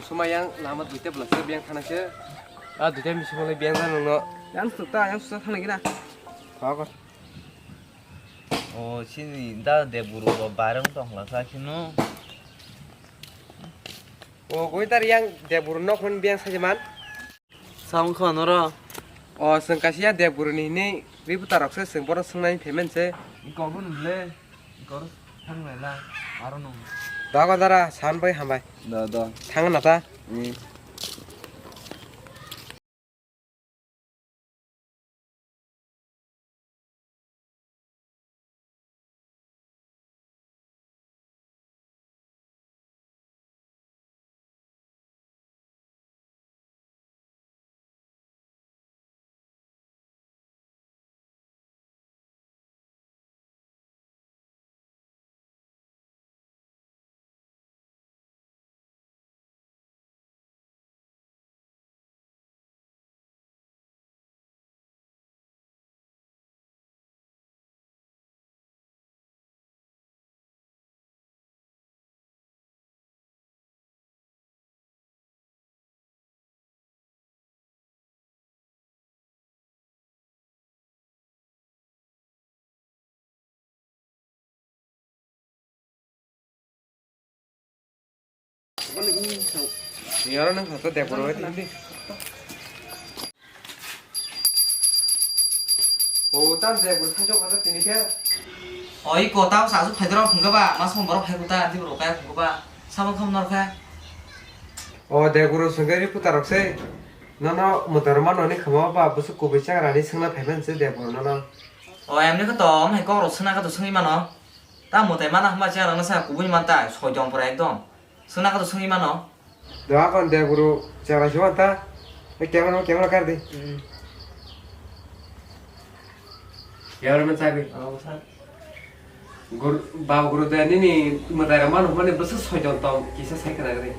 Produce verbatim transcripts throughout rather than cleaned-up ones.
Tuma yang lama duita belaksa biyang thana se. Ah, duita misi mole biyang thana no. Yang sukta, yang sukta thana gina. Kok. O sini da de buru ro bareng tong la sa sino. O goitar yang de buru nok hon biyang sajaman. Samung kho noro. O sengkasi ya de buru ni ni riputa rok se seng boro sengnai payment se. Iko bun ble. Kor thang lai la, aro nung. Dogo dara, san bai hambai. Da, da. Thang na ta. Hmm. Yara nang khato dek boro tini. O tam dek boro thajo khato tini khe. Oi ko tao sa su phaidro phungka ba mas mo borok phai kuta di boro kaya phungka ba. Samang kham nor kha. O dek boro sengke ri puta rok se. Nono mutar mano ni khama ba busu kubui chagra ni sengna phai man se dek boro nono. O emni kho to mai kok rok sengna kha to sengwi mano. Ta mutai mana hwnba chwng rangna sa kubui man ta soi tong pura ekdom. Swngna kha to swngwi mano. Do akon de guru chara siwan ta. E camera, camera kar di. Hmm. Camera man sabi. Oh, sa. Gur, ba guru de nini mutai rok mano mani bwswk soi tong tong kisa sai khna gri.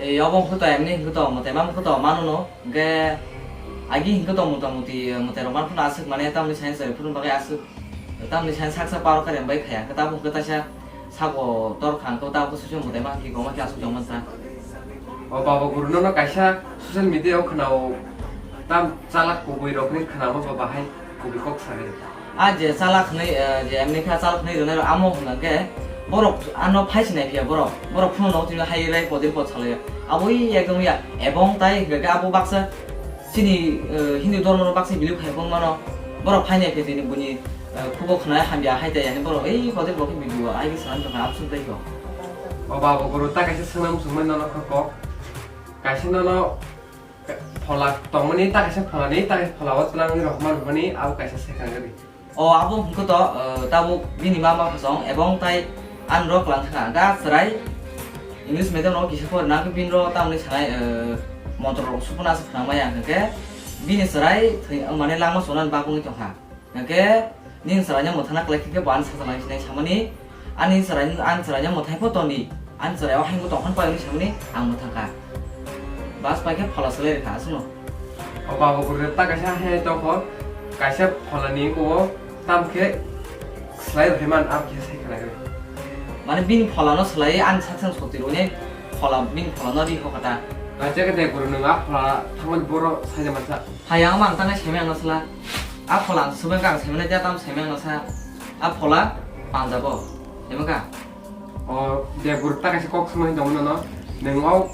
E obo hwnkhe to emni hwnkhe to mutai mam hwnkhe to mano no. Hwnkhe agi hwnkhe to mota moti mutai rok man phano aswk mane tamni sai sai phuru bagwi aswk. Tamni sai saksa paro kare bai khaya. Hwnkhe tabuk hwnkhe taisa Sabo tor kha, hwnkhe tabuk susu mutai ma, hwnkhe koma khe aswk tongma sa. O baba guru, nono kaisa social media o khwnao, tam chalak kubui rokni khwnao baba hai kubui kok sari. A je chalak hwnwi, eh, je emni kha chalak hwnwi rwnai rok amo hwnkha khe borok ano phai sinai phiya borok, borok phunukno tini hai rai podir pot salai. Aboi ekdom ya, ebong tai hwnkha khe abo baksa Chini, eh, Hindu dhormo no baksa believe khai bong mano. Borok phainai khe tini buni, eh, khubo khwnai hamya hai tai, yani borok ei kotor borok video ai khe sanani tongkha absent tai kho. O baba guru, ta kaisa swnam swngmani nono kha kok. Kaisa nono ka-, phola tongmani, ta kaisa phola ni, ta kaisa phola o twlang rok man hwnmani abo kaisa sai kha gari. O abo hwnkhe to, eh, tabuk bini ma bapha song ebong tai ani rok lang thangkha ga chwrai English medium rok kisa pori nang bini rok tamni sanai, eh, montro rok supuna se phwnang maya hwnkhe bini chwrai thwi mane langma chonani bagwi tongkha. Hwnkhe nini chwraino mwthangna kwlai khe bo ani sajalai sinai samani Ani chwrai, ani chwraino mwthai pho toni, ani chwraio haino tongkhani pai hwnwi samani ang mwthangkha. Bas pai khe phola swlai rwkha aswkno. O baba guru ta kaisa hai tongkho, kaisa pholani o tam khe swlai rwphai man abo khe sai khna gari. Mane bini pholano swlaiwi ani sak sak soti rwni phola, bini pholano ri hokha ta. Kaisa khe de guru nwng a phola thangmani boro saija mansa. Hai ang mang tangnai semi ang sala. A phola ang subeng kang semi na ja tam semi ang sa. A phola panjabo. Emang ka? O, de guru ta kaisa kok swmai tongmani no. Nwng o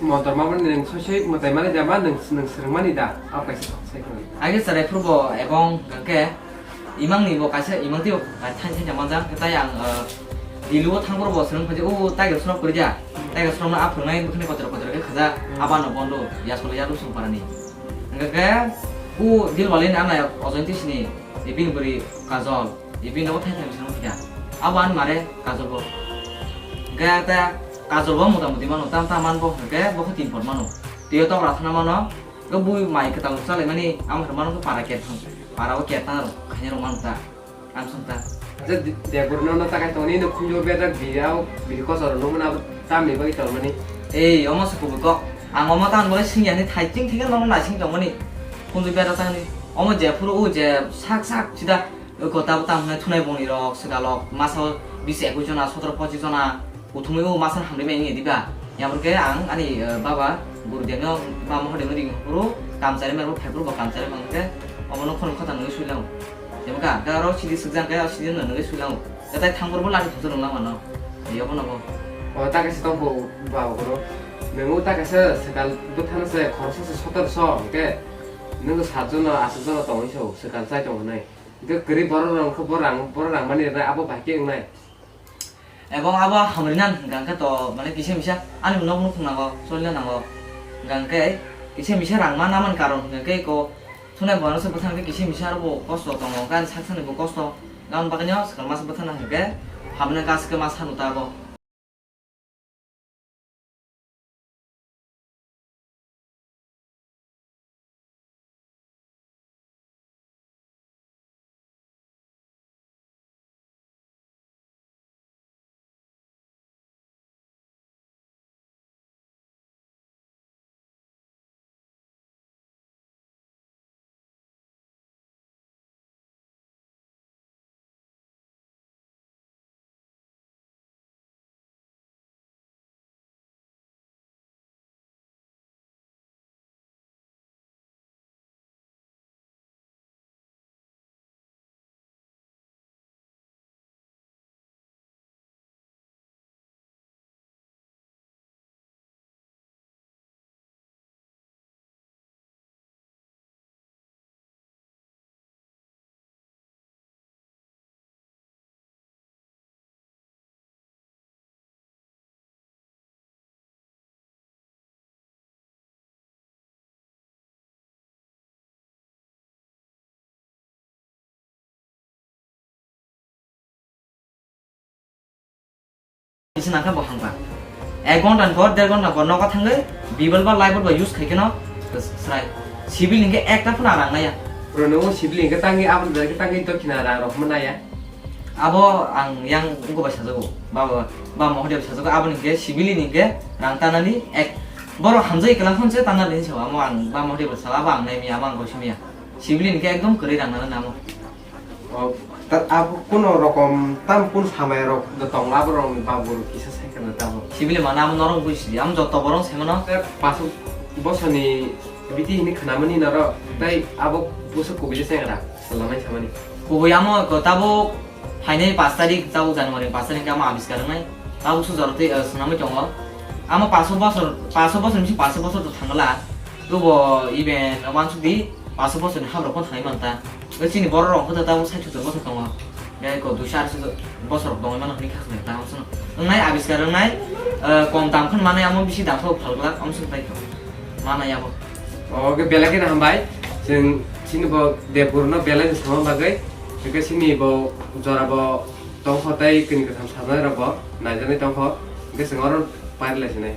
motor ma nwng soi soi mwtai mani da ma nwng, nwng swrwng mani da. A kaisa kok sai khwlai. Age chwrai phuru bo ebong hwnkhe imang ni bo kaisa imang twi bo thai thai manjak tai ang, eh, Dilu o thang phuru bo swrwng phaidi o tiger srok kwrwi ja. Tiger srok no a phwrwngnai bwkhani kotor kotor khe khaja. Hmm. Abano bondo ya solo ya dusung parani. Hwnkhe o Dilwali ni anai ojontwi sini. Ibini bwrwi Kajol, ibini nogo thai thai swrwng kha. Abo ani mare Kajol bo. Hwnkhe ta Kajol bo mota moti mano, tam tam man bo, hwnkhe bo khe tin pot mano. Twiyo tok rathana mano, hwnkhe bui mai kwtal rok chalai mani, amo khe mano khe para ket thang, para o ket thang rok khaina rok mano ta, ang song ta. Acha de, de guru no, no ta kai tongni, no khunjo beda biyao, biri kosor no mano, tamni bagwi tongmani. Ei, omo se kubui kok, ang omo tan bolai singya ni thai ching thike no naising tongmani, khunjo beda tangni. Omo je phuru o je sak sak sida o kota bo tamo hwnai thunai bongni rok swkang rok masa o bis ekwis jona sotoro pochis jona kuthumwi o masa hamri mai wngya diba. Yamrwkhe ang ani, eh, baba Guru Demno, baba Mahadev no ring phuru, kamchari merbo phaiphuru bo kamchari mangkhe, omono khon khota nungwi suilang. Jemka, ga aro sidi sukjang khe, sidi no nungwi suilang. Gatai thangphuru bo lati thutu nunglang mano. Yobo nobo. O, ta kaisa tongkho, baba Guru. Nungo ta kaisa swkal bwthano se khoroksa se sotor so, hwnkhe nungo satjono, aswkjono tongwi so, swkal chai tong hwnwi. Hwnkhe kwrwi borok rok wngkha, bo rang, borok rang mani rwnai, abo bai khe wngnai. Ebong abo hamrwina hwnkha hwnkhe to, mane, kisa misa ani nok nukhung nango, cholina nango. Hwnkha hwnkhe kisa misa rang ma namani karon hwnkha hwnkhe eko thunai buano se bwthang khe kisa misa aro bo kosto tongo, hwnkhe ani sak sakni bo kosto. Aboni bagwino swkang masa bwthana hwnkhe hamrwina gas khe ma sanu ta abo. Kisa nangkha bo hangkha. Ek ghonta ni por, der ghonta ni por nogo thangwi Bible ba Bible ba use khai kheno srai. Sibil hwnkhe ekta phano rang naya. Bro, nungo sibil hwnkhe tangwi aboni belai khe tangwi dokhina rang rok mwnaya. Abo ang yang ugo bai sajago. Baba, ba Mahadev sajago, aboni hwnkhe sibil ni hwnkhe rang tanani ek. Borok hamjagwi kwlang phano se tanani hinwi sao, amo ang ba Mahadev sao, abo ang naimaya, amo ang gosimaya. Sibil ni hwnkhe ekdom kwrwi rang nana namo. O, ta-, abo kuno rokom tam kun samaya rok da tong abo rok ni babu rok kisa sai kana tamo. Sibili mana amo norok buji, amo joto borok sai mano. Te pasu bosoni biti hini khana mani noro, hmm, tai abo busu kubui de sengra, salamai samani. Kubui amo ko tabo phainai pas tarik, tabo January pas tarik amo abiskar wngnai. Tabo su joro tei, eh, swnamwi tongo. Amo pasu bosor, pasu bosor misi pasu bosor to thangla. Tubo even wansuk di, pasu bosor ni habrok ko thangwi manta. Tei chini borok rok khe tabuk sait sottor bosor tongo. Tei ko duiso ashi bosor rok tongwi mano hwnwi kha swnai tamo chwng. Wngnai abiskar wngnai, eh, kom dam khan manai amo bisi dam khe phalglak amo chwng tai kha. Manai abo. O, khe belai kheno hambai. Chwng chini bo Debguru no belai ni sama bagwi. Hwnkhe chini bo jora bo tongkho tei kini kwtham sajani rok bo naijaknai tongkho. Hwnkhe chwng oro pairi lai sinai.